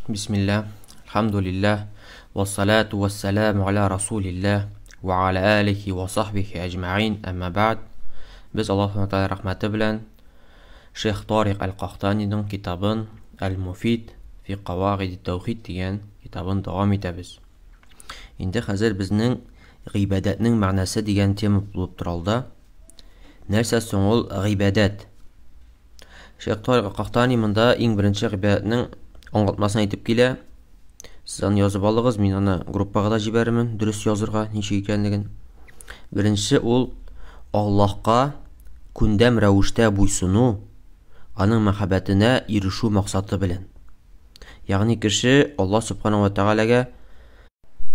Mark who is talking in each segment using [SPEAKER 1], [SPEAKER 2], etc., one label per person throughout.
[SPEAKER 1] Бисмилла, алхамдулиллаһ, вассалату вассаламу аля расулиллаһ ва аля алихи ва сахбихи әҗмәгыйн, әмма бәгъд. Без Аллаһ Субхану тәгалә рәхмәте белән Шейх Тарик Әл-Кахтаниның китабын Әл-Муфид фи кавагиди таухид дигән китабын дәвам итәбез. Инде хәзер безнең гыйбадәтнең мәгънәсе дигән тема булып тора алда. Нәрсә соң ул гыйбадәт? Шейх Тарик Кахтани монда иң беренче гыйбадәтнең аңлатмасын әйтеп килә. Сез аны язып алыгыз, мин аны группага да җибәрермен, дөрес язырга ничек икәнлеген. Беренче ул Аллаһка күндәм рәвештә буйсыну, аның мәхәббәтенә ирешү максаты белән. Ягъни кеше Аллаһ субхана ва тәгаләгә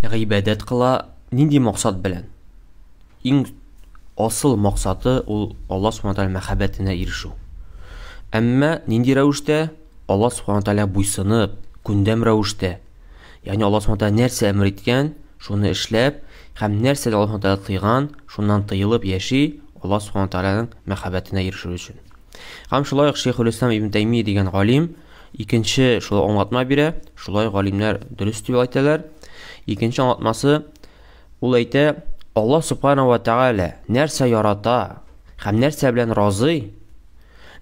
[SPEAKER 1] гыйбадәт кыла нинди максат белән? Иң асыл максаты ул Аллаһ субхана тәгалә мәхәббәтенә ирешү. Әмма нинди рәвештә? Аллаһ субхана тәгалә буйсынып, күндәм рәвештә. Ягъни Аллаһ субхана тәгалә нәрсә әмер иткән, шуны эшләп һәм нәрсә Аллаһ субхана тәгалә тыйган, шуннан тыелып яши Аллаһ субхана тәгаләнең мәхәббәтенә ирешү өчен. Һәм шулай ук Шейхул-Ислам Ибн Таймия дигән галим икенче шул аңлатма бирә. Шулай галимнәр дөрес дип әйтәләр. Икенче аңлатмасы ул әйтә, Аллаһ субхана ва тәгалә нәрсә ярата һәм нәрсә белән разый,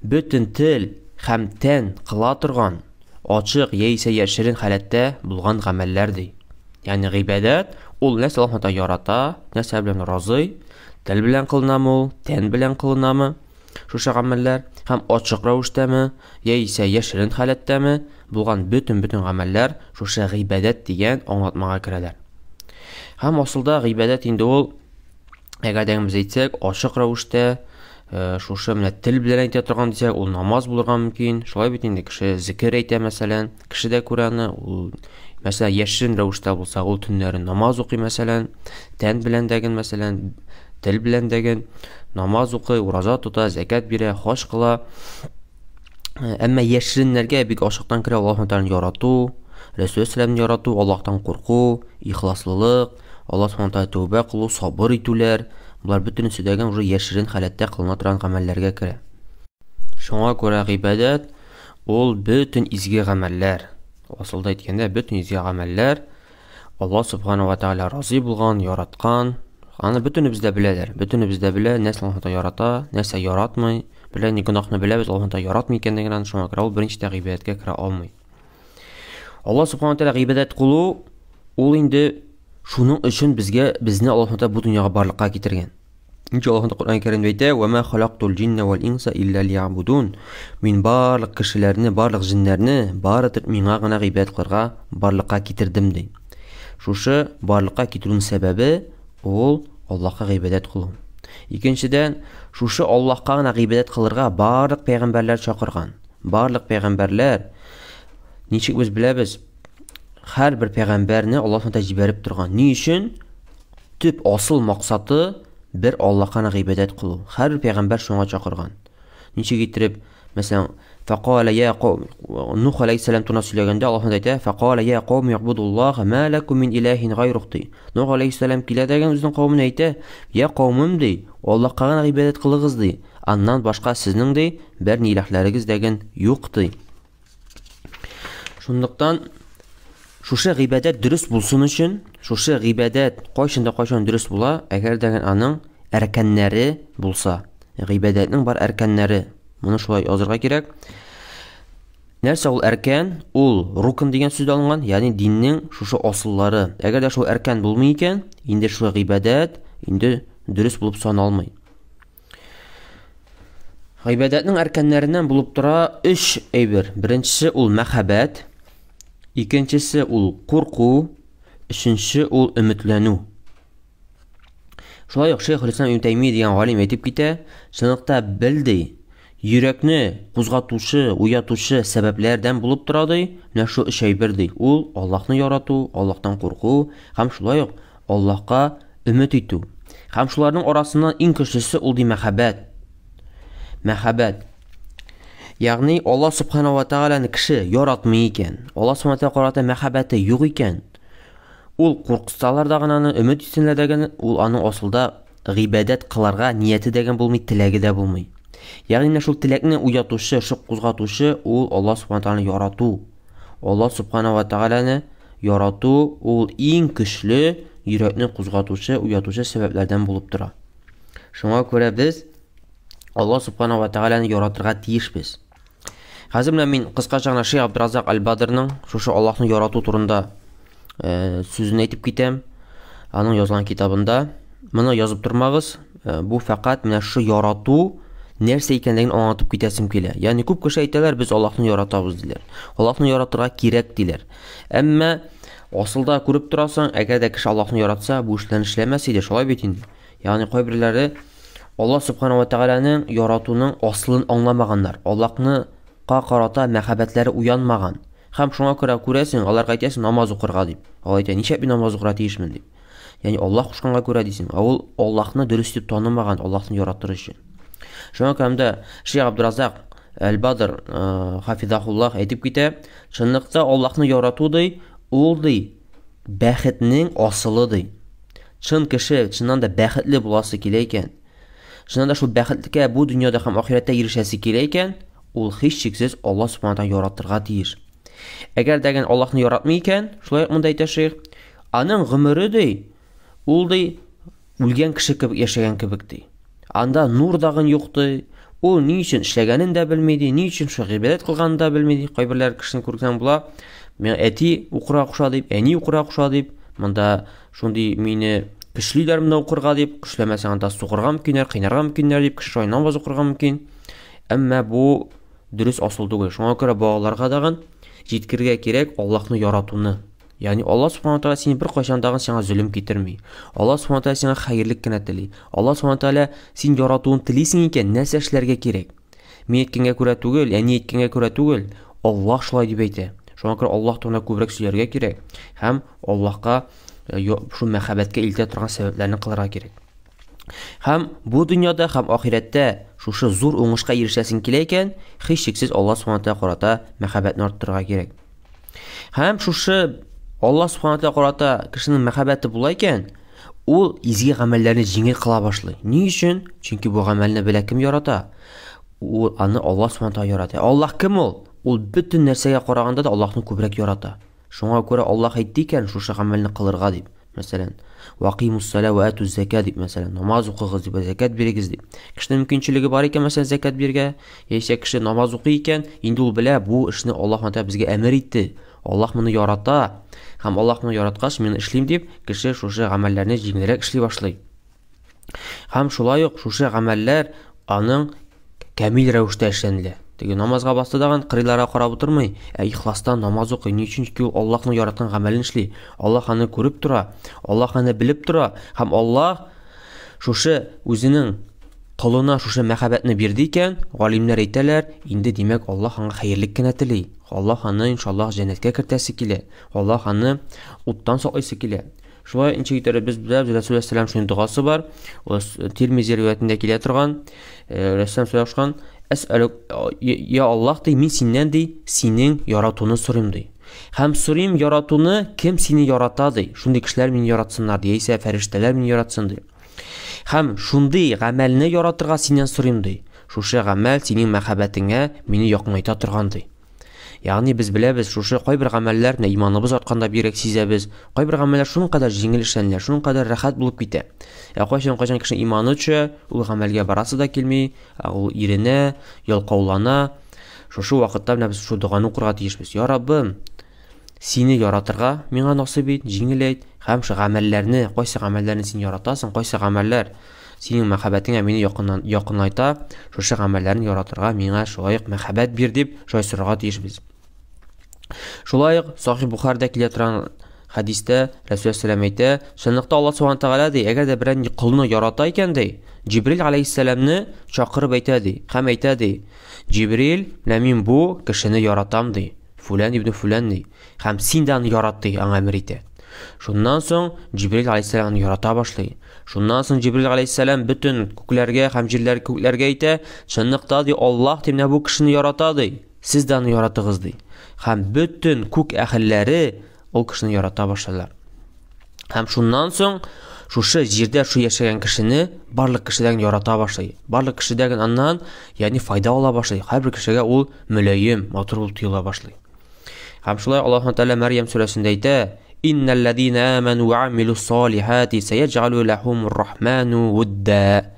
[SPEAKER 1] бөтен тел һәм тән кыла торган ачык яисә яшерен халәттә булган гамәлләр ди. Ягъни гыйбадәт ул нәрсә Аллаһ Тәгалә ярата, нәрсә белән разый, тел белән кылынамы ул, тән белән кылынамы? Шушы гамәлләр һәм ачык рәвештәме, яисә яшерен халәттәме булган бөтен-бөтен гамәлләр шушы гыйбадәт дигән аңлатмага керәләр. Һәм асылда гыйбадәт инде ул, әгәр дә без әйтсәк, ачык рәвештә, шушы менә тел белән әйтә торган дисәк, ул намаз булырга мөмкин. Шулай бит инде кеше зикер әйтә, мәсәлән, кеше дә күрә аны, ул мәсәлән, яшерен рәвештә булса, ул төннәрен намаз укый, мәсәлән, тән белән дәген, мәсәлән, тел белән дәген намаз укый, ураза тота, зәкят бирә, хаҗ кыла. Әмма яшереннәргә бик ачыктан керә Аллаһ Тәгаләне ярату, Рәсүл сәләмне ярату, Аллаһтан курку, ихласлылык, Аллаһ Субхану Тәгалә тәүбә кылу, сабыр итүләр, болар бөтенесе дә уже яшерен халәттә кылына торган гамәлләргә керә. Шуңа күрә гыйбадәт ул бөтен изге гамәлләр. Асылда әйткәндә, бөтен изге гамәлләр Аллаһ Субхану ва Тәгалә разый булган, яраткан. Аны бөтенебез дә беләләр. Бөтенебез дә белә, нәрсә Аллаһ Тәгалә ярата, нәрсә яратмый. Белә, ни гөнаһны беләбез, Аллаһ Тәгалә яратмый икәнлеген, аны шуңа күрә ул беренче дә гыйбадәткә керә алмый. Аллаһ Субхану ва Тәгалә гыйбадәт кылу ул инде шуның өчен безгә безне Аллаһ Тәгалә бу дөньяга барлыкка китергән. Ничә Аллаһ Коръән Кәримдә әйтә: "Ва ма халактул җиннә вал инса илля лиябудун." Мин барлык кешеләрне, барлык җиннәрне бары тик миңа гына гыйбадәт кылырга барлыкка китердем ди. Шушы барлыкка китерүнең сәбәбе ул Аллаһка гыйбадәт кылу. Икенчедән, шушы Аллаһка гына гыйбадәт кылырга барлык пәйгамбәрләр чакырган. Барлык пәйгамбәрләр ничек без беләбез, һәрбер пәйгамбәрне Аллаһ Тәгалә җибәреп торган. Ни өчен? Төп асыл максаты бер Аллаһка гына гыйбадәт кылу. Һәрбер пәйгамбәр шуңа чакырган. Ничек иттереп, мәсәлән, фәкалә я каум, Нух алейһиссәлам турында сөйләгәндә Аллаһ әйтә, фәкалә я каум ягъбудуллаһ ма лакум мин илаһин гайрух ди. Нух алейһиссәлам килә дә үзенең кавеменә әйтә, я каумым ди, Аллаһка гына гыйбадәт кылыгыз ди. Аннан башка сезнең ди бер ни илаһләрегез дәген юк ди. Шунлыктан шушы гыйбадәт дөрес булсын өчен, шушы гыйбадәт кайчан да кайчан дөрес була, әгәр дә аның әркәннәре булса. Гыйбадәтнең бар әркәннәре. Моны шулай язырга кирәк. Нәрсә ул әркән? Ул рукн дигән сүздән алынган, ягъни диннең шушы асыллары. Әгәр дә шул әркән булмый икән, инде шул гыйбадәт инде дөрес булып саналмый. Гыйбадәтнең әркәннәреннән булып тора өч әйбер. Беренчесе ул мәхәббәт, икенчесе ул курку, өченче ул өметләнү. Шулай ук Шейх Ислам ибн Таймия дигән галим әйтеп китә, чынлыкта бел ди, йөрәкне кузгатучы, уятучы сәбәпләрдән булып тора ди, менә шул өч әйбер ди. Ул Аллаһны ярату, Аллаһтан курку һәм шулай ук Аллаһка өмет итү. Һәм шуларның арасыннан иң көчлесе ул ди мәхәббәт. Мәхәббәт. Ягъни Аллаһ субхана ва тааляны кеше яратмый икән, Аллаһ субхана тааля карата мәхәббәте юк икән, ул куркытсалар да гына аны, өмет итсенләр дә генә, ул аның асылда гыйбадәт кыларга нияте дә генә булмый, теләге дә булмый. Ягъни менә шул теләкне уятучы, шук кузгатучы ул Аллаһ субхана тааляны ярату. Аллаһ Субхана ва Тәгаләне ярату ул иң көчле йөрәкне кузгатучы, уятучы сәбәпләрдән булып тора. Шуңа күрә без Аллаһ Субхана ва Тәгаләне яратырга тиешбез. Хәзер менә мин кыскача гына Шейх Абдразак Аль-Бадрның шушы Аллаһны ярату турында сүзен әйтеп китәм. Аның язган китабында. Моны язып тормагыз. Бу фәкать менә шушы ярату нәрсә икәнлеген аңлатып китәсем килә. Ягъни күп кеше әйтәләр, без Аллаһны яратабыз диләр. Аллаһны яратырга кирәк диләр. Әмма асылда күреп торасың, әгәр дә кеше Аллаһны яратса, бу эшләрне эшләмәс иде, шулай бит инде. Ягъни кайберләре Аллаһ Субхана ва Тәгаләнең яратуның асылын аңламаганнар. Аллаһны ка карата мәхәббәтләре уянмаган. Һәм шуңа күрә күрәсең, аларга әйтәсең намаз укырга дип. Алар әйтә, нишләп мин намаз укырга тиешмен дип. Ягъни Аллаһ кушканга күрә дисең. Ә ул Аллаһны дөрес итеп танымаган, Аллаһны яратыр өчен. Шуңа күрә дә Шейх Абдуразак Әл-Бадр хафизахуллах әйтеп китә, чынлыкта Аллаһны ярату ди, ул ди бәхетнең асылы ди. Чын кеше чыннан да бәхетле буласы килә икән, чыннан да шул бәхетлеккә бу дөньяда һәм ахирәттә ирешәсе килә икән, ул һичшиксез Аллаһ Субхану тәгалә яратырга тиеш. Әгәр дә Аллаһны яратмый икән, шулай ук монда әйтә шейх, аның гомере ди, ул ди үлгән кеше кебек яшәгән кебек ди. Анда нур дагын юк ди. Ул ни өчен эшләгәнен дә белми ди, ни өчен шул гыйбадәт кылганын да белми ди. Кайберләр кешене күрсәң була, миңа әти укырга куша дип, әни укырга куша дип, монда шундый мине көчлиләр монда укырга дип, көчләмәсәң анда сугырга мөмкиннәр, кыйнарга мөмкиннәр дип, кеше шулай намаз укырга мөмкин. Әмма бу дөрес асыл түгел. Шуңа күрә балаларга дагын җиткерергә кирәк Аллаһны яратуны. Ягъни Аллаһ Субхану тәгалә сине беркайчан дагы сиңа зөлем китерми. Аллаһ Субхану тәгалә сиңа хәерлек кенә тели. Аллаһ Субхану тәгалә син яратуын телисең икән, нәрсә эшләргә кирәк? Мин әйткәнгә күрә түгел, әни әйткәнгә күрә түгел, Аллаһ шулай дип әйтә. Шуңа күрә Аллаһ турында күбрәк сөйләргә кирәк һәм Аллаһка шул мәхәббәткә илтә торган сәбәпләрне кылырга кирәк. Һәм бу дөньяда һәм ахирәттә шушы зур уңышка ирешәсең килә икән, һичшиксез Аллаһ Субхану тәгалә карата мәхәббәтне арттырырга кирәк. Һәм шушы Аллаһ Субхану тәгалә карата кешенең мәхәббәте була икән, ул изге гамәлләрне җиңел кыла башлый. Ни өчен? Чөнки бу гамәлне белә кем ярата? Ул аны Аллаһ Субхану тәгалә ярата. Аллаһ кем ул? Ул бөтен нәрсәгә караганда да Аллаһны күбрәк ярата. Шуңа күрә Аллаһ әйтте икән, шушы гамәлне кылырга дип. Мәсәлән, вакыймус-сала ва атуз-зака дип, мәсәлән, намаз укыгыз дип, зәкят бирегез дип. Кешенең мөмкинчелеге бар икән, мәсәлән, зәкят бирергә, яисә кеше намаз укый икән, инде ул белә, бу эшне Аллаһ Тәгалә безгә әмер итте. Аллаһ моны ярата. Һәм Аллаһ моны яраткач, мин эшлим дип, кеше шушы гамәлләрне җиңелрәк эшли башлый. Һәм шулай ук шушы гамәлләр аның камил рәвештә эшләнелә. Теге намазга басты дагын кырыйларга карап утырмый, ә ихластан намаз укый. Ни өчен? Чөнки ул Аллаһның яраткан гамәлен эшли. Аллаһ аны күреп тора, Аллаһ аны белеп тора һәм Аллаһ шушы үзенең колына шушы мәхәббәтне бирде икән, галимнәр әйтәләр, инде димәк Аллаһ аңа хәерлек кенә тели. Аллаһ аны иншаллаһ җәннәткә кертәсе килә. Аллаһ аны уттан саклыйсы килә. Шулай ничек итеп без беләбез, Рәсүл алейһиссәлам шуның догасы бар. Ул Тирмизи риваятендә килә торган, Рәсүл сөйләшкән, Әсәлүк, я Аллаһ ди, мин синнән ди, синең яратуны сорыйм ди. Һәм сорыйм яратуны, кем сине ярата ди. Шундый кешеләр мине яратсыннар ди, яисә фәрештәләр мине яратсын ди. Һәм шундый гамәлне яратырга синнән сорыйм ди. Шушы гамәл синең мәхәббәтеңә мине якынайта торган ди. Ягъни без беләбез, шушы кайбер гамәлләр, менә иманыбыз артканда бигрәк сизәбез. Кайбер гамәлләр шуның кадәр җиңел эшләнелә, шуның кадәр рәхәт булып китә. Ә кайчан кайчан кешенең иманы төшә, ул гамәлгә барасы да килми, ә ул иренә, ялкаулана. Шушы вакытта менә без шушы доганы укырга тиешбез. Я Раббым, сине яратырга миңа насыйп ит, җиңел әйт, һәм шул гамәлләрне, кайсы гамәлләрне син яратасың, кайсы гамәлләр синең мәхәббәтеңә мине якыннан якынайта, шушы гамәлләрне яратырга миңа шулай ук мәхәббәт бир дип шулай сорарга тиешбез. Шулай ук Сахих Бухарда килә торган хәдистә Рәсүл сәлам әйтә, чынлыкта Аллаһ субхана тәгалә ди, әгәр дә берәр колны ярата икән ди, Җибрил алейһиссәламне чакырып әйтә ди, һәм әйтә ди, Җибрил, менә мин бу кешене яратам ди. Фүлән ибн Фүлән ди. Һәм син дә аны ярат ди, аңа әмер итә. Шуннан соң Җибрил алейһиссәлам аны ярата башлый. Шуннан соң Җибрил алейһиссәлам бөтен күкләргә һәм җирләр күкләргә әйтә, чынлыкта ди, Аллаһ ди, менә бу кешене ярата ди. Сез дә аны яратыгыз ди. Һәм бөтен күк әһелләре ул кешене ярата башлыйлар. Һәм шуннан соң шушы җирдә шу яшәгән кешене барлык кешедән ярата башлый. Барлык кешедән аннан, ягъни файда ала башлый. Һәрбер кешегә ул мөлаем, матур булып тоела башлый. Һәм шулай Аллаһ Тәгалә Мәрьям сүрәсендә әйтә: "Иннәлләзина аману ва амилус салихати саяҗ'алу лахумур рахману вудда."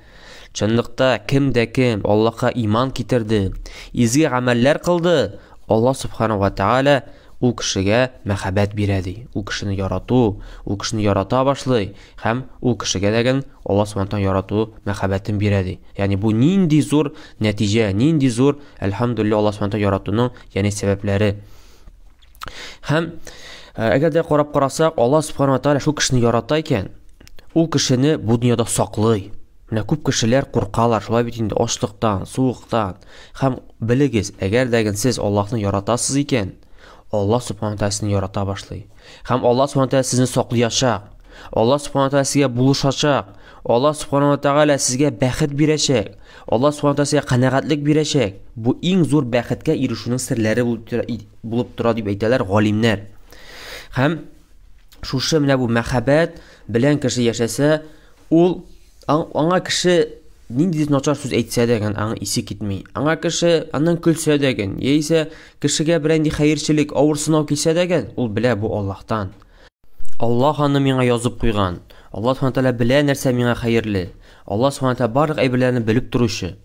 [SPEAKER 1] Чынлыкта кем дә кем Аллаһка иман китерде, изге гамәлләр кылды, Аллаһ субхана ва тааля ул кешегә мәхәббәт бирә ди. Ул кешене ярату, ул кешене ярата башлый һәм ул кешегә дәген Аллаһ субхана тааля ярату мәхәббәтен бирә ди. Ягъни бу нинди зур нәтиҗә, нинди зур, әлхәмдүлилләһ, Аллаһ субхана тааля яратуның, ягъни сәбәпләре. Һәм әгәр дә карап карасак, Аллаһ субхана тааля шул кешене ярата икән, ул кешене бу дөньяда саклый. Менә күп кешеләр куркалар, шулай бит инде, ачлыктан, суыктан. Һәм белегез, әгәр дә сез Аллаһны яратасыз икән, Аллаһ субхана тааля сезне ярата башлый. Һәм Аллаһ субхана тааля сезне саклыячак. Аллаһ субхана тааля сезгә булышачак. Аллаһ субхана тааля сезгә бәхет бирәчәк. Аллаһ субхана тааля сезгә канәгатьлек бирәчәк. Бу иң зур бәхеткә ирешүнең серләре булып тора дип әйтәләр галимнәр. Һәм шушы менә бу мәхәббәт белән кеше яшәсә, ул аңа кеше нинди начар сүз әйтсә дә, аңа исе китми. Аңа кеше аннан көлсә дә, яисә кешегә берәр нинди хәерчелек, авыр сынау килсә дә, ул белә бу Аллаһтан. Аллаһ аны миңа язып куйган. Аллаһ субхана тааля белә нәрсә миңа хәерле. Аллаһ субхана тааля барлык әйберләрне белеп торучы.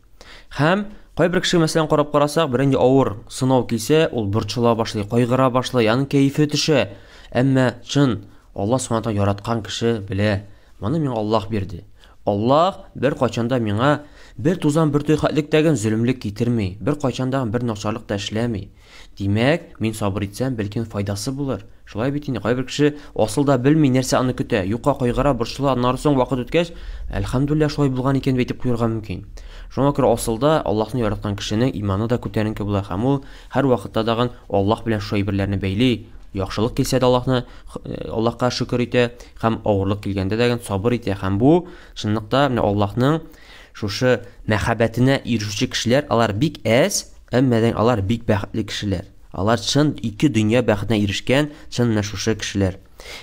[SPEAKER 1] Һәм кайбер кеше, мәсәлән, карап карасак, берәр нинди авыр сынау килсә, ул борчыла башлый, кайгыра башлый, аның кәефе төшә. Әмма чын Аллаһ субхана тааля яраткан кеше белә, моны миңа Аллаһ бирде. Аллаһ бер кайчан да миңа бер тузан бөртеге хәтлек зөлемлек китерми, бер кайчан да бер начарлык та эшләми. Димәк, мин сабыр итсәм, бәлки файдасы булыр. Шулай бит инде, кайбер кеше асылда белми нәрсә аны көтә, юкка кайгыра, борчыла, аннары соң вакыт үткәч, әлхәмдүлилләһ, шулай булган икән дип әйтеп куярга мөмкин. Шуңа күрә асылда Аллаһны яраткан кешенең иманы да күтәренке була һәм ул һәр вакытта дагын Аллаһ белән шул әйберләрне бәйли. Яхшылык килсә дә Аллаһны Аллаһка шөкер итә һәм авырлык килгәндә дә сабыр итә һәм бу чынлыкта менә Аллаһның шушы мәхәббәтенә ирешүче кешеләр алар бик әз, әмма дә алар бик бәхетле кешеләр. Алар чын ике дөнья бәхетенә ирешкән чын менә шушы кешеләр.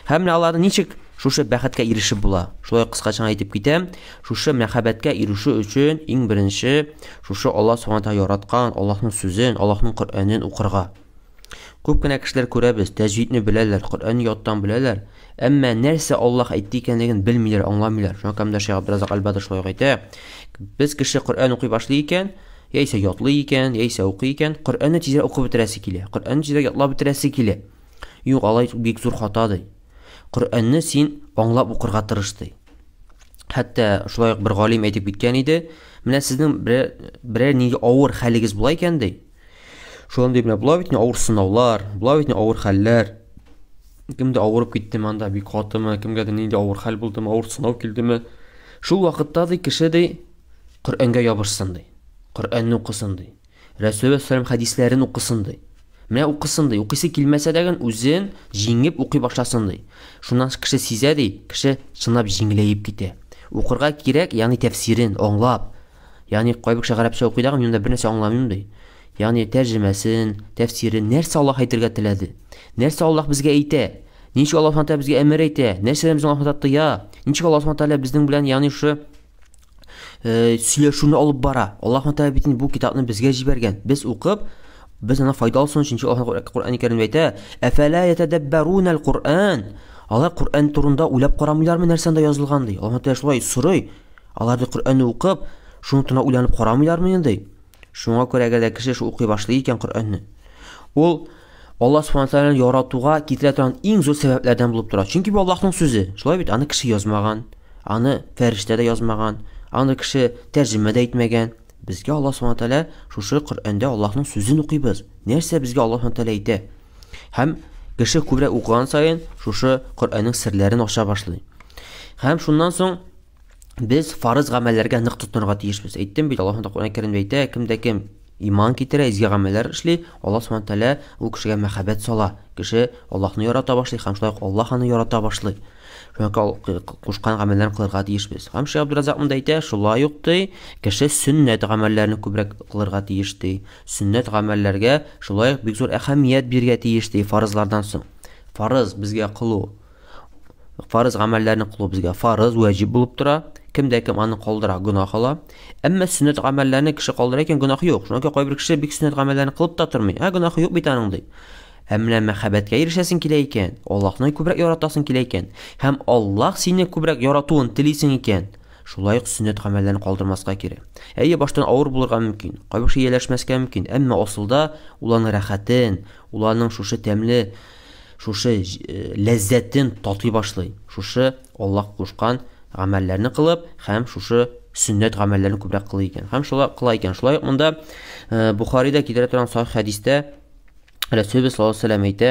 [SPEAKER 1] Һәм менә аларны ничек шушы бәхеткә ирешеп була? Шулай кыскача әйтеп китәм. Шушы мәхәббәткә ирешү өчен иң беренче шушы Аллаһ субхана тааля яраткан Аллаһның сүзен, Аллаһның Коръәнен укырга. Күп кенә кешеләр күрәбез, тәҗвидне беләләр, Коръәнне яттан беләләр, әмма нәрсә Аллаһ әйтте икәнлеген белмиләр, аңламыйлар. Шуңа күрә Шәйх Абдуразак Аль-Бадр шулай ук әйтә. Без кеше Коръән укый башлый икән, яисә ятлый икән, яисә укый икән, Коръәнне тизрәк укып бетерәсе килә, Коръәнне тизрәк ятлап бетерәсе килә. Юк, алай бик зур хата ди. Коръәнне син аңлап укырга тырыш ди. Хәтта шулай ук бер галим әйтеп киткән иде, менә сезнең берәр нинди авыр хәлегез була икән ди. Шундый менә була бит авыр сынаулар, була бит авыр хәлләр. Кемдә авырып киттеме анда бик катымы, кемгәдер нинди авыр хәл булдымы, авыр сынау килдеме. Шул вакытта ди кеше ди Коръәнгә ябышсын ди. Коръәнне укысын ди. Рәсүлебез саллаллаху хәдисләрен укысын ди. Менә укысын ди. Укыйсы килмәсә дә үзен җиңеп укый башласын ди. Шуннан кеше сизә ди, кеше чынлап җиңеләеп китә. Укырга кирәк, ягъни тәфсирен аңлап. Ягъни кайбер кеше гарәпчә укый да, мин монда бер нәрсә аңламыйм ди. Ягъни тәрҗемәсен, тәфсирен, нәрсә Аллаһ әйтергә теләде? Нәрсә Аллаһ безгә әйтә? Ничек Аллаһ Субхану безгә әмер әйтә? Нәрсәдән безне Аллаһ тыя? Ничек Аллаһ Субхану безнең белән, ягъни шушы сөйләшүне алып бара? Аллаһ Субхану бит бу китапны безгә җибәргән. Без укып, без аны файда алсын өчен, Аллаһ Коръән Кәримдә әйтә: "Әфәлә ятадаббарунал Коръән?" Алар Коръән турында уйлап карамыйлармы, нәрсә анда язылган ди. Аллаһ Тәгалә шулай сорый. Алар ди Коръәнне укып, шуның турында уйланып карамыйлармы инде? Шуңа күрә әгәр дә кеше шу укый башлый икән Коръәнне, ул Аллаһ Субхану тәгаләне яратуга китерә торган иң зур сәбәпләрдән булып тора. Чөнки бу Аллаһның сүзе. Шулай бит, аны кеше язмаган, аны фәрештә дә язмаган, аны кеше тәрҗемә дә итмәгән. Безгә Аллаһ Субхану тәгалә шушы Коръәндә Аллаһның сүзен укыйбыз. Нәрсә безгә Аллаһ Субхану тәгалә әйтә? Һәм кеше күбрәк укыган саен шушы Коръәннең серләрен ача башлый. Һәм шуннан соң без фарыз гамәлләргә нык тотынырга тиешбез. Әйттем бит, Аллаһ Коръән Кәримдә әйтә, кем дә кем иман китерә, изге гамәлләр эшли, Аллаһ Субхану тәгалә ул кешегә мәхәббәт сала. Кеше Аллаһны ярата башлый һәм шулай ук Аллаһ аны ярата башлый. Шуңа күрә кушкан гамәлләрне кылырга тиешбез. Һәм Шәйх Абдуразак монда әйтә, шулай ук ди, кеше сөннәт гамәлләрне күбрәк кылырга тиеш ди. Сөннәт гамәлләргә шулай ук бик зур әһәмият бирергә тиеш ди фарызлардан соң. Фарыз безгә кылу Фарыз гамәлләрне кылу безгә фарыз, вәҗиб булып тора. Кем дә кем аны калдыра, гөнаһ ала. Әмма сөннәт гамәлләрне кеше калдыра икән, гөнаһ юк. Шуңа күрә кайбер кеше бик сөннәт гамәлләрне кылып та тормый. Ә гөнаһы юк бит аның ди. Һәм менә мәхәббәткә ирешәсең килә икән, Аллаһны күбрәк яратасың килә икән, һәм Аллаһ сине күбрәк яратуын телисең икән, шулай ук сөннәт гамәлләрен калдырмаска кирәк. Әйе, баштан авыр булырга мөмкин, кайбер кеше ияләшмәскә мөмкин, әмма асылда ул аның рәхәтен, ул аның шушы тәмле, шушы ләззәтен татый башлый. Шушы Аллаһ кушкан гамәлләрне кылып һәм шушы сөннәт гамәлләрен күбрәк кылый икән. Һәм шулай кыла икән. Шулай ук монда Бухарида китерә торган сахих хәдистә Рәсүлебез саллаллаһу алейһи вәсәлләм әйтә,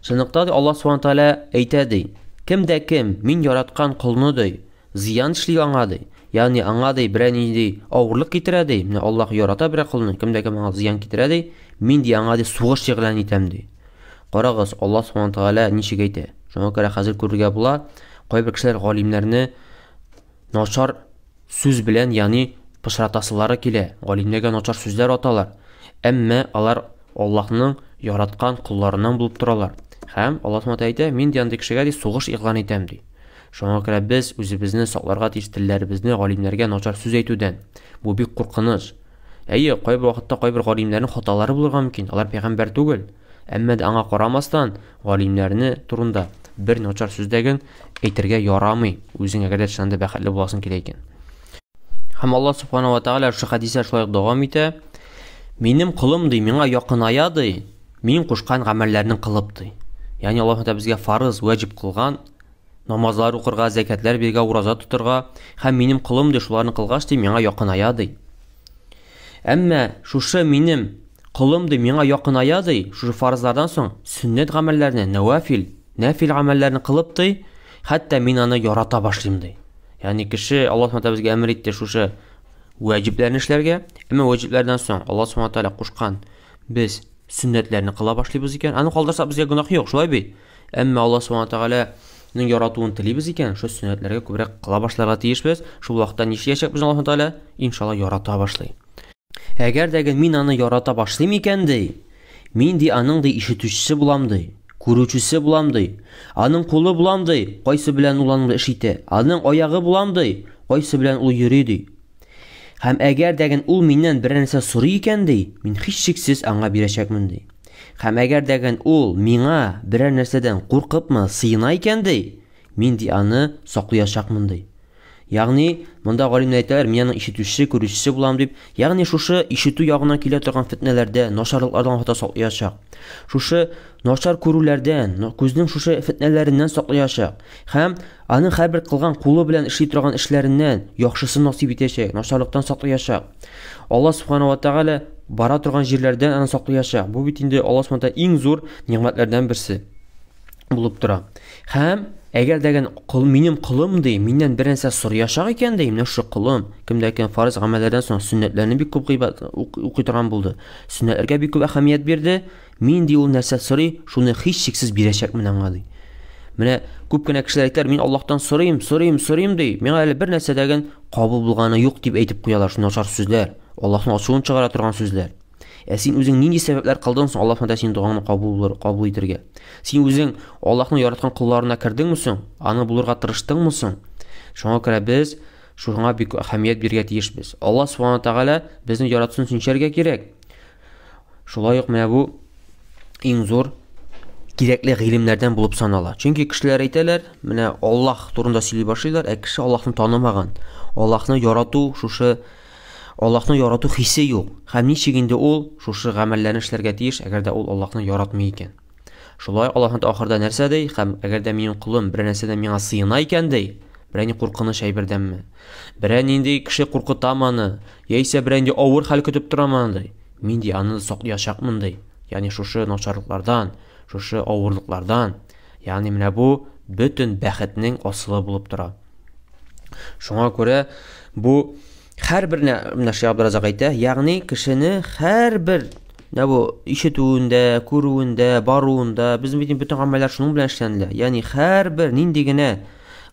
[SPEAKER 1] чынлыкта ди Аллаһ субхана тәгалә әйтә ди, кем дә кем мин яраткан колны ди, зыян эшли аңа ди, ягъни аңа ди берәр нинди авырлык китерә ди, менә Аллаһ ярата берәр колны, кем дә кем аңа зыян китерә ди, мин ди аңа ди сугыш игълан итәм ди. Карагыз, Аллаһ субхана тәгалә ничек әйтә. Шуңа күрә хәзер күрергә була, кайбер кешеләр галимнәрне начар сүз белән, ягъни пычратасылары килә, галимнәргә начар сүзләр аталар. Әмма алар Аллаһның яраткан колларыннан булып торалар. Һәм Аллаһ Субхану әйтә, мин ди андый кешегә ди сугыш игълан итәм ди. Шуңа күрә без үзебезне сакларга тиеш телләребезне галимнәргә начар сүз әйтүдән. Бу бик куркыныч. Әйе, кайбер вакытта кайбер галимнәрнең хаталары булырга мөмкин. Алар пәйгамбәр түгел. Әмма дә аңа карамастан, галимнәрне турында бер начар сүз дә ген әйтергә ярамый. Үзең әгәр дә чыннан да бәхетле буласың килә икән. Һәм Аллаһ субхана ва тааля шушы хәдистә шулай ук дәвам итә. Минем колым ди, миңа якыная ди, мин кушкан гамәлләрне кылып ди. Ягъни Аллаһ Тәгалә безгә фарыз, ваҗиб кылган намазлар укырга, зәкятләр бирергә, ураза тотырга һәм минем колым ди, шуларны кылгач ди, миңа якыная ди. Әмма шушы минем колым ди, миңа якыная ди, шушы фарызлардан соң сөннәт гамәлләрне, нәвафил, нәфил гамәлләрне кылып ди, хәтта мин аны ярата башлыйм ди. Ягъни кеше Аллаһ Субхану безгә әмер итте шушы ваҗибләрне эшләргә, әмма ваҗибләрдән соң Аллаһ Субхану тәгалә кушкан без сөннәтләрне кыла башлыйбыз икән, аны калдырсак безгә гөнаһ юк, шулай бит? Әмма Аллаһ Субхану тәгаләнең яратуын телибез икән, шул сөннәтләргә күбрәк кыла башларга тиешбез. Шул вакытта нишләячәк безне Аллаһ Тәгалә? Иншалла ярата башлый. Әгәр дә мин аны ярата башлыйм икән ди, мин ди аның ди ишетүчесе булам ди, күрүчесе булам ди, аның кулы булам ди, кайсы белән ул аның эш итә, аның аягы булам ди, кайсы белән ул йөри ди. Һәм әгәр дә ул миннән берәр нәрсә сорый икән ди, мин һичшиксез аңа бирәчәкмен ди. Һәм әгәр дә ул миңа берәр нәрсәдән куркыпмы, сыена икән ди, мин ди аны саклаячакмын ди. Ягъни, монда галимнәр әйтәләр, мин аның ишетүчесе, күрүчесе булам дип. Ягъни, шушы ишетү ягына килә торган фетнәләрдә, начарлыклардан хата саклаячак. Шушы начар күрүләрдән, күзнең шушы фетнәләреннән саклаячак. Һәм аның һәрбер кылган кулы белән эшли торган эшләреннән яхшысын насыйп итәчәк, начарлыктан саклаячак. Аллаһ субхана ва тааля бара торган җирләрдән аны саклаячак. Бу бит инде Аллаһ субхана иң зур нигъмәтләрдән берсе булып тора. Һәм әгәр дә кол минем колым ди, миннән бер нәрсә сораячак икән ди, менә шушы колым, кемдә кем фарыз гамәлләрдән соң сөннәтләрне бик күп гыйбат укый торган булды. Сөннәтләргә бик күп әһәмият бирде. Мин ди ул нәрсә сорый, шуны һичшиксез бирәчәкмен аңа ди. Менә күп кенә кешеләр әйтәләр, мин Аллаһтан сорыйм, сорыйм, сорыйм ди. Миңа әле бер нәрсә дә кабул булганы юк дип әйтеп куялар, шуны начар сүзләр, Аллаһның ачуын чыгара торган сүзләр. Ә син үзең нинди сәбәпләр кылдың соң Аллаһ Тәгалә синең догаңны кабул булыр, кабул итергә? Син үзең Аллаһның яраткан колларына кердеңме соң? Аны булырга тырыштыңмы соң? Шуңа күрә без шуңа бик әһәмият бирергә тиешбез. Аллаһ Субхану Тәгалә безне яратсын өчен нишләргә кирәк? Шулай ук менә бу иң зур кирәкле гыйлемнәрдән булып санала. Чөнки кешеләр әйтәләр, менә Аллаһ турында сөйли башлыйлар, ә кеше Аллаһны танымаган. Аллаһны ярату шушы Аллаһны ярату хисе юк. Һәм ничек инде ул шушы гамәлләрне эшләргә тиеш, әгәр дә ул Аллаһны яратмый икән? Шулай Аллаһ ахырда нәрсә ди? Һәм әгәр дә минем колым берәр нәрсәдән миңа сыена икән ди, берәр ни куркыныч әйбердәнме? Берәр нинди кеше куркытамы аны? Яисә берәр нинди авыр хәл көтеп торамы аны ди? Мин ди аны саклаячакмын ди. Ягъни шушы начарлыклардан, шушы авырлыклардан. Ягъни менә бу бөтен бәхетнең асылы булып тора. Шуңа күрә бу һәрбер менә Шейх Абдуразак әйтә, ягъни кешене һәрбер менә бу ишетүендә, күрүендә, баруында, безнең бит бөтен гамәлләр шуның белән эшләнелә. Ягъни һәрбер нинди генә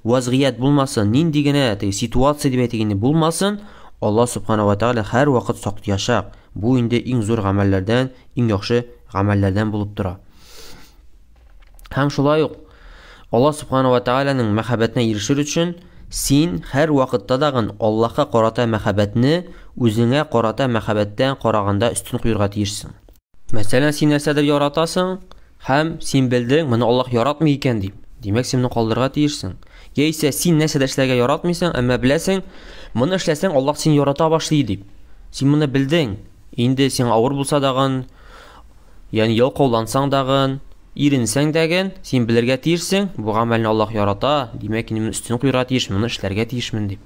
[SPEAKER 1] вазгыять булмасын, нинди генә теге ситуация дип әйтик инде булмасын, Аллаһ субхана ва тааля һәрвакыт саклаячак. Бу инде иң зур гамәлләрдән, иң яхшы гамәлләрдән булып тора. Һәм шулай ук Аллаһ субхана ва тааляның мәхәббәтенә ирешер өчен син һәр вакытта дагын Аллаһка карата мәхәббәтне үзеңә карата мәхәббәттән караганда өстен куярга тиешсең. Мәсәлән, син нәрсәдер яратасың, Һәм син белдең, моны Аллаһ яратмый икән дип. Димәк, син моны калдырырга тиешсең. Яисә син нәрсә дә эшләргә яратмыйсың, әмма беләсең, моны эшләсәң, Аллаһ сине ярата башлый дип. Син моны белдең. Инде сиңа авыр булса дагын, ягъни ялкаулансаң дагын, иренсәң дәген, син белергә тиешсең, бу гамәлне Аллаһ ярата, димәк, инде моны өстен куярга тиешмен, моны эшләргә тиешмен дип.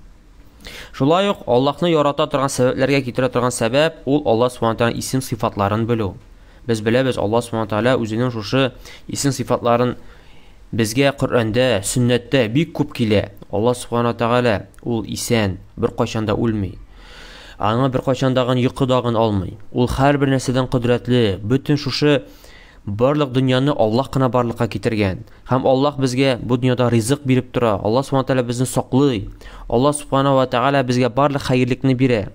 [SPEAKER 1] Шулай ук Аллаһны ярата торган сәбәпләргә китерә торган сәбәп ул Аллаһ Субхану тәгаләнең исем сыйфатларын белү. Без беләбез, Аллаһ Субхану тәгалә үзенең шушы исем сыйфатларын безгә Коръәндә, сөннәттә бик күп килә. Аллаһ Субхану тәгалә ул исән, беркайчан да үлми. Аңа беркайчан дагын йокы дагын алмый. Ул һәрбер нәрсәдән кодрәтле, бөтен шушы барлык дөньяны Аллаһ кына барлыкка китергән. Һәм Аллаһ безгә бу дөньяда ризык биреп тора. Аллаһ Субхану тәгалә безне саклый. Аллаһ Субхану ва Тәгалә безгә барлык хәерлекне бирә.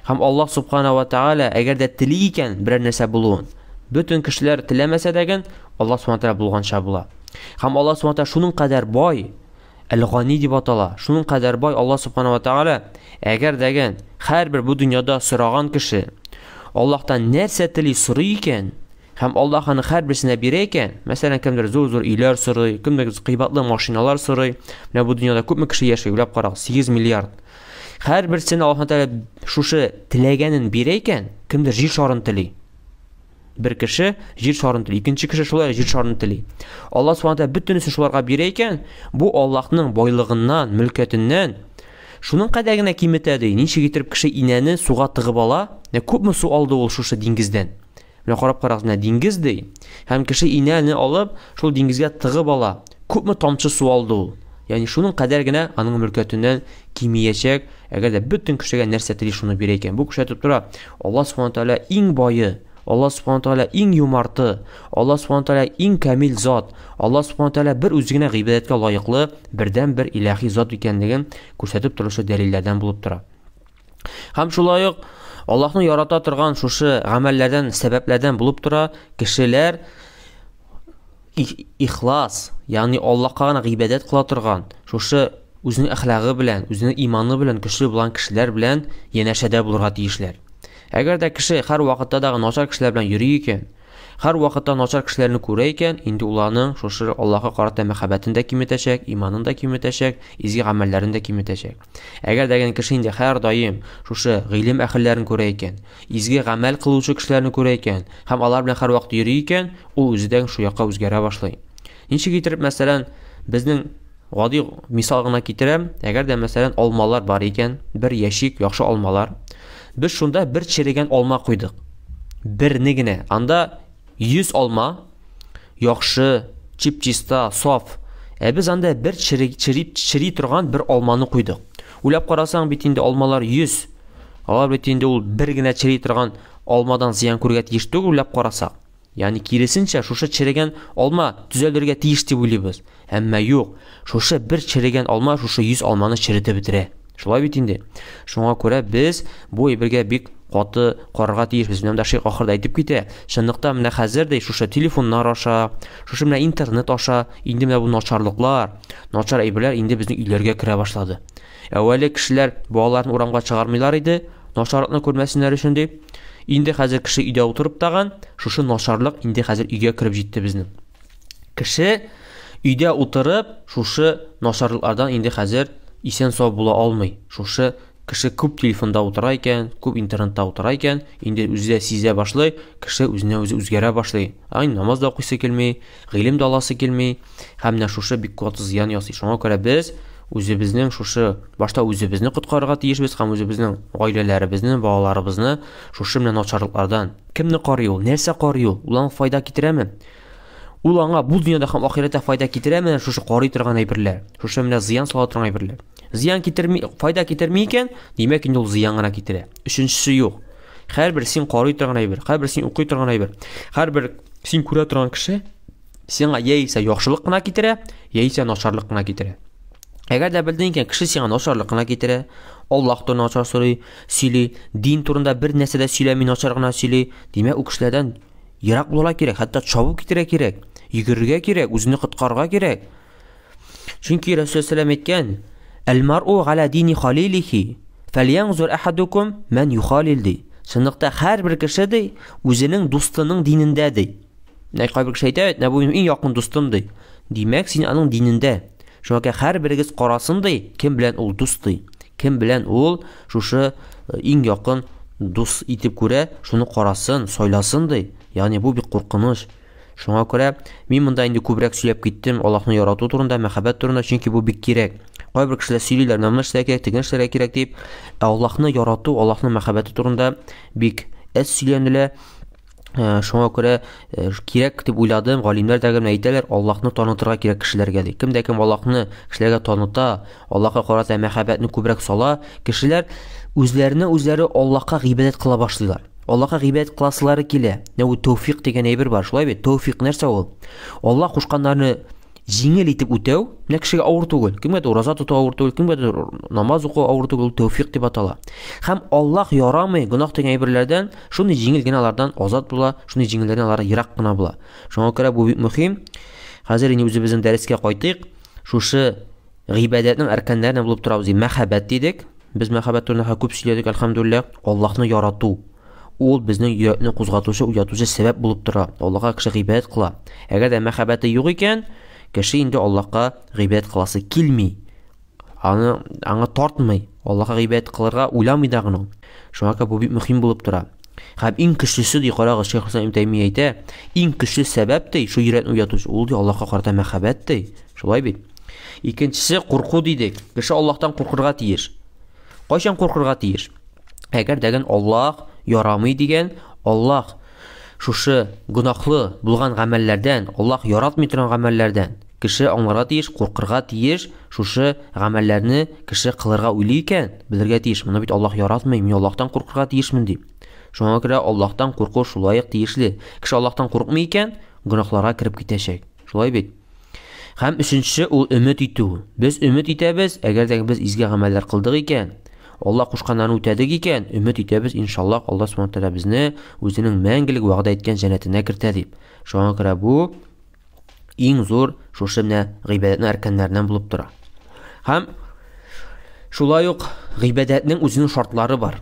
[SPEAKER 1] Һәм Аллаһ Субхану ва Тәгалә әгәр дә тели икән берәр нәрсә булуын, бөтен кешеләр теләмәсә дә Аллаһ Субхану тәгалә булганча була. Һәм Аллаһ Субхану тәгалә шуның кадәр бай, Әл-Гани дип атала. Шуның кадәр бай Аллаһ Субхану ва Тәгалә, әгәр дәген һәрбер бу дөньяда сораган кеше Аллаһтан нәрсә тели сорый икән, һәм Аллаһ аны һәрберсенә бирә икән, мәсәлән, кемдер зур-зур өйләр сорый, кемдер кыйбатлы машиналар сорый. Менә бу дөньяда күпме кеше яши, уйлап карагыз, 8 миллиард. Һәрберсенә Аллаһ Тәгалә шушы теләгәнен бирә икән, кемдер җир шарын тели. Бер кеше җир шарын тели, икенче кеше шулай җир шарын тели. Аллаһ Субхану Тәгалә бөтенесен шуларга бирә икән, бу Аллаһның байлыгыннан, мөлкәтеннән шуның кадәр генә киметә ди. Ничек итеп кеше инәне суга тыгып ала? Менә күпме су алды ул шушы диңгездән? Менә карап карагыз, менә диңгез ди. Һәм кеше инәне алып, шул диңгезгә тыгып ала. Күпме тамчы су алды ул? Ягъни шуның кадәр генә аның мөлкәтеннән кимиячәк, әгәр дә бөтен кешегә нәрсә тели шуны бирә икән. Бу күрсәтеп тора, Аллаһ Субхану тәгалә иң бае, Аллаһ Субхану тәгалә иң юмарты, Аллаһ Субхану тәгалә иң камил зат, Аллаһ Субхану тәгалә бер үзе генә гыйбадәткә лаеклы бердән-бер илаһи зат икәнлеген күрсәтеп торучы дәлилләрдән булып тора. Һәм шулай ук Аллаһны ярата торган шушы гамәлләрдән, сәбәпләрдән булып тора, кешеләр ихлас, ягъни Аллаһка гына гыйбадәт кыла торган, шушы үзенең әхлагы белән, үзенең иманы белән көчле булган кешеләр белән янәшәдә булырга тиешләр. Әгәр дә кеше һәр вакытта да начар кешеләр белән йөри икән, һәр вакытта начар кешеләрне күрә икән, инде ул аның шушы Аллаһка карата мәхәббәтен дә киметәчәк, иманын да киметәчәк, изге гамәлләрен дә киметәчәк. Әгәр дә кеше инде һәрдаим шушы гыйлем әһелләрен күрә икән, изге гамәл кылучы кешеләрне күрә икән һәм алар белән һәрвакыт йөри икән, ул үзе дә шул якка үзгәрә башлый. Ничек итеп, мәсәлән, безнең гади мисал гына китерәм, әгәр дә мәсәлән алмалар бар икән, бер ящик яхшы алмалар. Без шунда бер черегән алма куйдык. Берне генә. Анда 100 алма яхшы, чип-чиста, саф. Ә без анда бер чери, чери, чери торган бер алманы куйдык. Уйлап карасаң, бит инде алмалар 100. Алар бит инде ул бер генә чери торган алмадан зыян күрергә тиеш түгел, уйлап карасак. Ягъни киресенчә, шушы черегән алма төзәлергә тиеш дип уйлыйбыз. Әмма юк, шушы бер черегән алма шушы 100 алманы черетеп бетерә. Шулай бит инде. Шуңа күрә без бу әйбергә бик каты карарга тиешбез. Менә монда шейх ахырда әйтеп китә. Чынлыкта менә хәзер дә шушы телефоннар аша, шушы менә интернет аша инде менә бу начарлыклар, начар әйберләр инде безнең өйләргә керә башлады. Әүвәле кешеләр балаларын урамга чыгармыйлар иде, начарлыкны күрмәсеннәр өчен дип. Инде хәзер кеше өйдә утырып тагын, шушы начарлык инде хәзер өйгә кереп җитте безнең. Кеше өйдә утырып, шушы начарлыклардан инде хәзер исән-сау була алмый. Шушы кеше күп телефонда утыра икән, күп интернетта утыра икән, инде үзе дә сизә башлый, кеше үзенә үзе үзгәрә башлый. Ай, намаз да укыйсы килми, гыйлем дә аласы килми. Һәм менә шушы бик каты зыян ясый. Шуңа күрә без үзебезнең шушы башта үзебезне коткарырга тиешбез һәм үзебезнең гаиләләребезне, балаларыбызны шушы менә начарлыклардан. Кемне карый ул? Нәрсә карый ул? Ул аңа файда китерәме? Ул аңа бу дөньяда һәм ахирәттә файда китерәме? Шушы карый торган әйберләр, шушы менә зыян сала торган әйберләр. Зыян китерми, файда китерми икән, димәк инде ул зыян гына китерә. Өченчесе юк. Һәрбер син карый торган әйбер, һәрбер син укый торган әйбер, һәрбер син күрә торган кеше сиңа яисә яхшылык кына китерә, яисә начарлык кына китерә. Әгәр дә белдең икән, кеше сиңа начарлык кына китерә, Аллаһ турында начар сорый, сөйли, дин турында бер нәрсә дә сөйләми, начар гына сөйли, димәк, ул кешеләрдән ерак булырга кирәк, хәтта чабып китәргә кирәк, йөгерергә кирәк, үзеңне коткарырга кирәк. Чөнки Рәсүл сәлам әйткән, Әл-мар'у галя дини халилихи, фәльянзур ахадукум ман юхалил ди. Чынлыкта һәрбер кеше ди, үзенең дустының динендә ди. Менә кайбер кеше әйтә бит, менә бу минем иң якын дустым ди. Димәк, син аның динендә. Шуңа күрә һәрберегез карасын ди, кем белән ул дус ди. Кем белән ул шушы иң якын дус итеп күрә, шуны карасын, сайласын ди. Ягъни бу бик куркыныч. Шуңа күрә мин монда инде күбрәк сөйләп киттем Аллаһны ярату турында, мәхәббәт турында, чөнки бу бик кирәк. Кайбер кешеләр сөйлиләр, менә моны эшләргә кирәк, тегене эшләргә кирәк дип, ә Аллаһны ярату, Аллаһның мәхәббәте турында бик әз сөйләнелә. Шуңа күрә кирәк дип уйладым, галимнәр дә генә әйтәләр, Аллаһны танытырга кирәк кешеләргә ди. Кем дә кем Аллаһны кешеләргә таныта, Аллаһка карата мәхәббәтне күбрәк сала, кешеләр үзләренә үзләре Аллаһка гыйбадәт кыла башлыйлар. Аллаһка гыйбадәт кыласылары килә. Менә бу тәүфик дигән әйбер бар, шулай бит? Тәүфик нәрсә ул? Аллаһ кушканнарны җиңел итеп үтәү, менә кешегә авыр түгел. Кемгәдер ураза тоту авыр түгел, кемгәдер намаз уку авыр түгел, ул тәүфик дип атала. Һәм Аллаһ ярамый гөнаһ дигән әйберләрдән, шундый җиңел генә алардан азат була, шундый җиңелләрдән алар ерак кына була. Шуңа күрә бу бик мөһим. Хәзер инде үзебезнең дәрескә кайтыйк. Шушы гыйбадәтнең әркәннәренә булып торабыз. Мәхәббәт дидек. Без мәхәббәт турында күп сөйләдек, әлхәмдүлилләһ. Аллаһны ярату. Ул безнең йөрәкне кузгатучы, уятучы сәбәп булып тора. Аллаһка кеше гыйбадәт кыла. Әгәр дә мәхәббәте юк икән, кеше инде Аллаһка гыйбадәт кыласы килми. Аны аңа тартмый. Аллаһка гыйбадәт кылырга уйламый да гына. Шуңа күрә бу бик мөһим булып тора. Һәм иң көчлесе ди, карагыз, Шейх Ислам ибн Таймия әйтә, иң көчле сәбәп ди, шу йөрәкне уятучы, ул ди Аллаһка карата мәхәббәт ди. Шулай бит. Икенчесе курку дидек. Кеше Аллаһтан куркырга тиеш. Кайчан куркырга тиеш? Әгәр дәген Аллаһ ярамый дигән, Аллаһ шушы гөнаһлы булган гамәлләрдән, Аллаһ яратмый торган гамәлләрдән кеше аңларга тиеш, куркырга тиеш, шушы гамәлләрне кеше кылырга уйлый икән, белергә тиеш, моны бит Аллаһ яратмый, мин Аллаһтан куркырга тиешмен дип. Шуңа күрә Аллаһтан курку шулай ук тиешле. Кеше Аллаһтан куркмый икән, гөнаһларга кереп китәчәк. Шулай бит? Һәм өченчесе ул өмет итү. Без өмет итәбез, әгәр дә без изге гамәлләр кылдык икән, Аллаһ кушканнарны үтәдек икән, өмет итәбез, иншаллаһ, Аллаһ Субхану тәгалә безне үзенең мәңгелек вәгъдә иткән җәннәтенә кертә дип. Шуңа күрә бу иң зур шушы менә гыйбадәтнең әркәннәреннән булып тора. Һәм шулай ук гыйбадәтнең үзенең шартлары бар.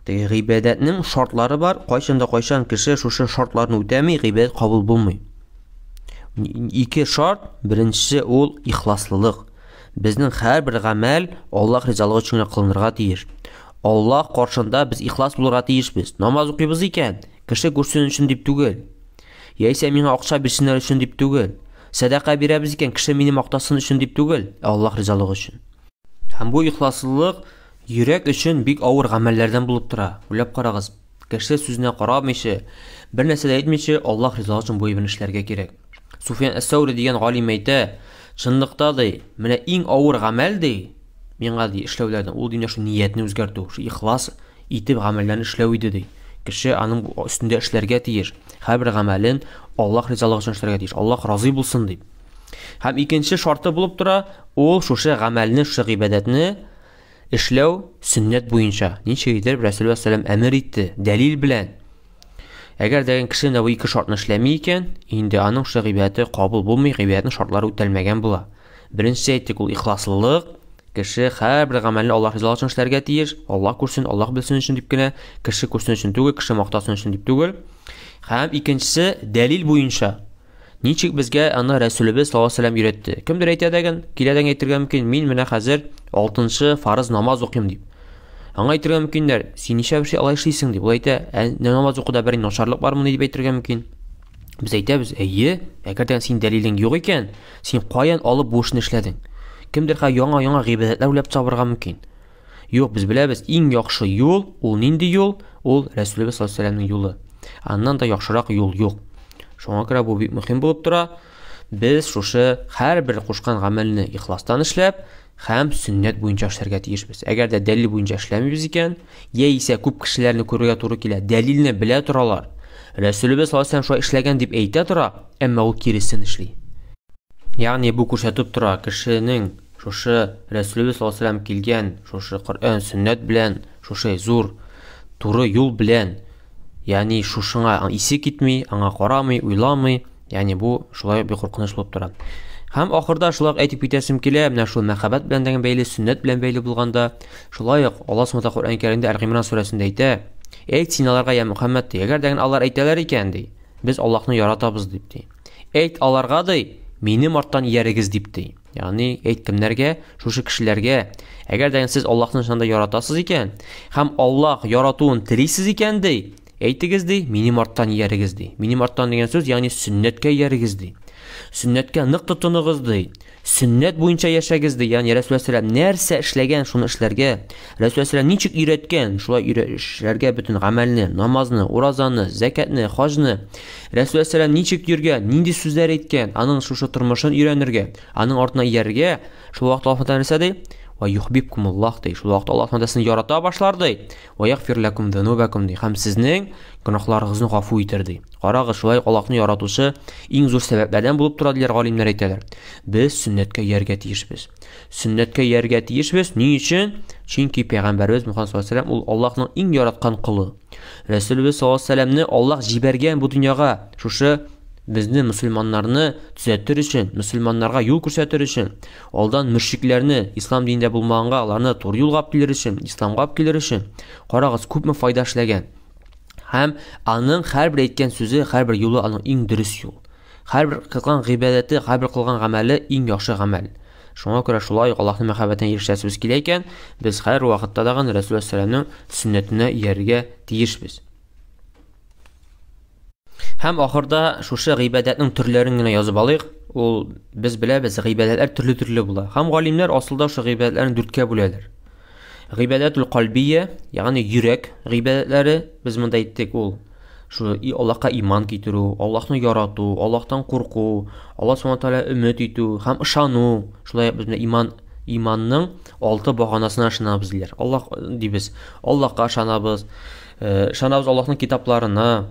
[SPEAKER 1] Теге гыйбадәтнең шартлары бар, кайчан да кайчан кеше шушы шартларны үтәми, гыйбадәт кабул булмый. Ике шарт, беренчесе ул ихласлылык. Безнең һәрбер гамәл Аллаһ ризалыгы өчен генә кылынырга тиеш. Аллаһ каршында без ихлас булырга тиешбез. Намаз укыйбыз икән, кеше күрсен өчен дип түгел. Яисә миңа акча бирсеннәр өчен дип түгел. Сәдака бирәбез икән, кеше мине мактасын өчен дип түгел, ә Аллаһ ризалыгы өчен. Һәм бу ихласлылык йөрәк өчен бик авыр гамәлләрдән булып тора. Уйлап карагыз, кеше сүзенә карамыйча, бер нәрсә дә әйтмичә, Аллаһ ризалыгы өчен бу әйберне эшләргә кирәк. Суфиян әс-Сәүри дигән галим әйтә, чынлыкта ди, менә иң авыр гамәл ди, миңа ди эшләүләрдән, ул ди менә шул ниятне үзгәртү, шул ихлас итеп гамәлләрне эшләү иде ди. Кеше аның өстендә эшләргә тиеш. Һәрбер гамәлен Аллаһ ризалыгы өчен эшләргә тиеш. Аллаһ разый булсын дип. Һәм икенче шарты булып тора, ул шушы гамәлне, шушы гыйбадәтне эшләү сөннәт буенча. Ничек итеп Рәсүлүлләһ саллаллаһу әмер итте, дәлил белән. Әгәр дә кеше менә бу ике шартны эшләми икән, инде аның шушы гыйбадәте кабул булмый, гыйбадәтнең шартлары үтәлмәгән була. Беренчесе әйттек, ул ихласлылык. Кеше һәрбер гамәлне Аллаһ ризалыгы өчен эшләргә тиеш. Аллаһ күрсен, Аллаһ белсен өчен дип кенә, кеше күрсен өчен түгел, кеше мактасын өчен дип түгел. Һәм икенчесе дәлил буенча. Ничек безгә аны Рәсүлебез саллаллаһу алейһи вәсәлләм өйрәтте. Кемдер әйтә дәген, килә дә әйтергә мөмкин, мин менә хәзер 6 фарыз намаз укыйм дип. Аңа әйтергә мөмкиннәр, син ничә бер алай эшлисең дип. Ул әйтә, ә намаз укуда бер начарлык бармыни дип әйтергә мөмкин. Без әйтәбез, әйе, әгәр дә син дәлилең юк икән, син каян алып бу эшне эшләдең? Кемдер хә яңа-яңа гыйбадәтләр уйлап табырга мөмкин. Юк, без беләбез, иң яхшы юл, ул нинди юл? Ул Рәсүлебез саллаллаһу алейһи вәсәлләмнең юлы. Аннан да яхшырак юл юк. Шуңа күрә бу бик мөһим булып тора. Без шушы һәрбер кушкан гамәлне ихластан эшләп һәм сөннәт буенча эшләргә тиешбез. Әгәр дә дәлил буенча эшләмибез икән, яисә күп кешеләрне күрергә туры килә, дәлилне белә торалар. Рәсүлебез саллаллаһу алейһи вәсәлләм шулай эшләгән дип әйтә тора, әмма ул киресен эшли. Ягъни бу күрсәтеп тора, кешенең шушы Рәсүлебез саллаллаһу алейһи вәсәлләм килгән шушы Коръән, сөннәт белән, шушы зур туры юл белән, ягъни шушыңа исе китми, аңа карамый, уйламый, ягъни бу шулай бик куркыныч булып тора. Һәм ахырда шулай ук әйтеп китәсем килә, менә шул мәхәббәт белән дә бәйле, сөннәт белән бәйле булганда, шулай ук Аллаһ Субхану Коръән Кәримдә Әл-Гыймран сүрәсендә әйтә: "Әйт син аларга, я Мөхәммәд, ди, әгәр дә алар әйтәләр икән, ди, Без Аллаһны яратабыз дип ди. Әйт аларга ди, минем арттан иярегез дип ди. Ягъни әйт кемнәргә? Шушы кешеләргә. Әгәр дә сез Аллаһны чыннан да яратасыз икән һәм Аллаһ яратуын телисез икән ди, әйтегез ди, минем арттан иярегез ди. Минем арттан дигән сүз, ягъни сөннәткә иярегез ди. Сөннәткә нык тотыныгыз ди. Сөннәт буенча яшәгез ди. Ягъни Рәсүл сәлам нәрсә эшләгән, шуны эшләргә. Рәсүл сәлам ничек өйрәткән, шулай эшләргә бөтен гамәлне, намазны, уразаны, зәкәтне, хаҗны. Рәсүл сәлам ничек йөргән, нинди сүзләр әйткән, аның шушы тормышын өйрәнергә, аның артына иярергә. Шул вакытта Аллаһ Тәгалә нәрсә ди? Ва юхбибкумуллаһ ди. Шул вакытта Аллаһ Тәгалә сезне ярата башлар ди. Ва ягфир лакум зунубакум ди. Һәм сезнең гөнаһларыгызны гафу итер ди. Карагыз, шулай ук Аллаһны яратучы иң зур сәбәпләрдән булып тора диләр галимнәр әйтәләр. Без сөннәткә ияргә тиешбез. Сөннәткә ияргә тиешбез. Ни өчен? Чөнки пәйгамбәребез Мухаммад саллаллаһу алейһи ул Аллаһның иң яраткан колы. Рәсүлебез саллаллаһу алейһи вәсәлләмне Аллаһ җибәргән бу дөньяга шушы безне мөселманнарны төзәтер өчен, мөселманнарга юл күрсәтер өчен, алдан мөшрикләрне ислам динендә булмаганга аларны туры юлга алып килер өчен, исламга алып килер өчен, карагыз, күпме файда эшләгән. Һәм аның һәрбер әйткән сүзе, һәрбер юлы аның иң дөрес юл. Һәрбер кылган гыйбадәте, һәрбер кылган гамәле иң яхшы гамәл. Шуңа күрә шулай ук Аллаһның мәхәббәтенә ирешәсебез килә икән, без һәр вакытта тагын Рәсүл алейһиссәламнең сөннәтенә иярергә тиешбез. Һәм ахырда шушы гыйбадәтнең төрләрен генә язып алыйк. Ул без беләбез, гыйбадәтләр төрле-төрле була. Һәм галимнәр асылда шушы гыйбадәтләрне дүрткә бүләләр. Гыйбадәтул кальбия, ягъни йөрәк гыйбадәтләре, без монда әйттек ул шу Аллаһка иман китерү, Аллаһны ярату, Аллаһтан курку, Аллаһ субхана тааля өмет итү һәм ышану. Шулай без менә иман иманның алты баганасына ышанабыз диләр. Аллаһ дибез. Аллаһка ышанабыз. Э, ышанабыз Аллаһның китапларына,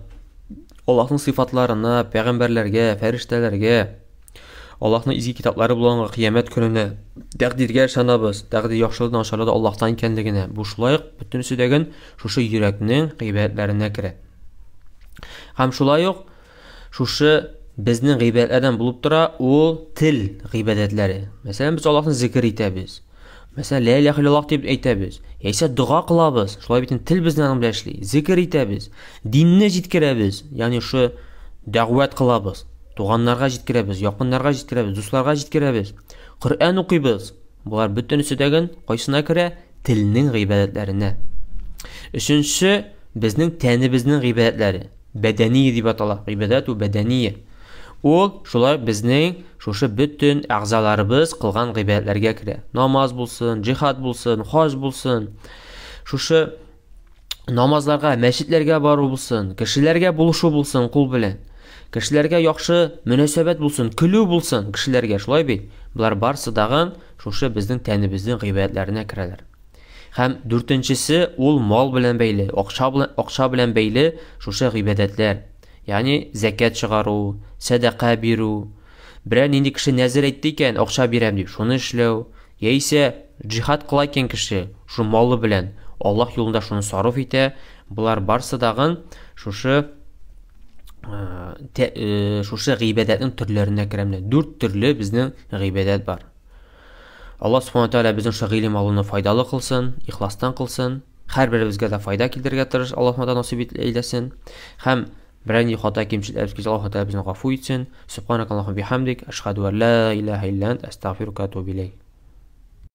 [SPEAKER 1] Аллаһның сыйфатларына, пәйгамбәрләргә, фәрештәләргә. Аллаһның изге китаплары булганга кыямәт көненә, тәкъдиргә ышанабыз. Тәкъдир яхшылык да начарлык да Аллаһтан икәнлегенә. Бу шулай ук бөтенесе дәген шушы йөрәкнең гыйбадәтләренә керә. Һәм шулай ук шушы безнең гыйбадәтләрдән булып тора ул тел гыйбадәтләре. Мәсәлән, без Аллаһны зикер итәбез. Мәсәлән, ла илаһа иллаллаһ дип әйтәбез. Яисә дога кылабыз. Шулай бит тел безнең аның белән эшли. Зикер итәбез. Динне җиткерәбез. Ягъни шушы дәгъват кылабыз. Туганнарга җиткерәбез, якыннарга җиткерәбез, дусларга җиткерәбез. Коръән укыйбыз. Болар бөтенесе дәген кайсына керә? Телнең гыйбадәтләренә. Өченче, безнең тәнебезнең гыйбадәтләре. Бәдәния дип атала. Гыйбадәту бәдәния. Ул шулай безнең шушы бөтен әгъзаларыбыз кылган гыйбадәтләргә керә. Намаз булсын, җихад булсын, хаҗ булсын. Шушы намазларга, мәчетләргә бару булсын, кешеләргә булышу булсын кул белән. Кешеләргә яхшы мөнәсәбәт булсын, көлү булсын кешеләргә, шулай бит? Болар барсы дагын шушы безнең тәнебезнең гыйбадәтләренә керәләр. Һәм дүртенчесе ул мал белән бәйле, акча белән, акча белән бәйле шушы гыйбадәтләр. Ягъни зәкят чыгару, сәдака бирү, берәр нинди кеше нәзер әйтте икән, акча бирәм дип, шуны эшләү, яисә джихад кыла икән кеше, шул малы белән Аллаһ юлында шуны сарыф итә, болар барсы дагын шушы э, шушы гыйбадәтнең төрләренә керә. Менә дүрт төрле безнең гыйбадәт бар. Аллаһ Субхану Тәгалә безнең шушы гыйлем алуны файдалы кылсын, ихластан кылсын. Һәрберебезгә дә файда китерергә тырыш, Аллаһ Тәгалә насыйп әйләсен. Һәм берәр нинди хата кимчелекләребез килсә, Аллаһ Тәгалә безне гафу итсен. Субханакаллаһу бихамдик, ашһаду ан ла илаһа илля ант, астагфирука ва атубу илейк.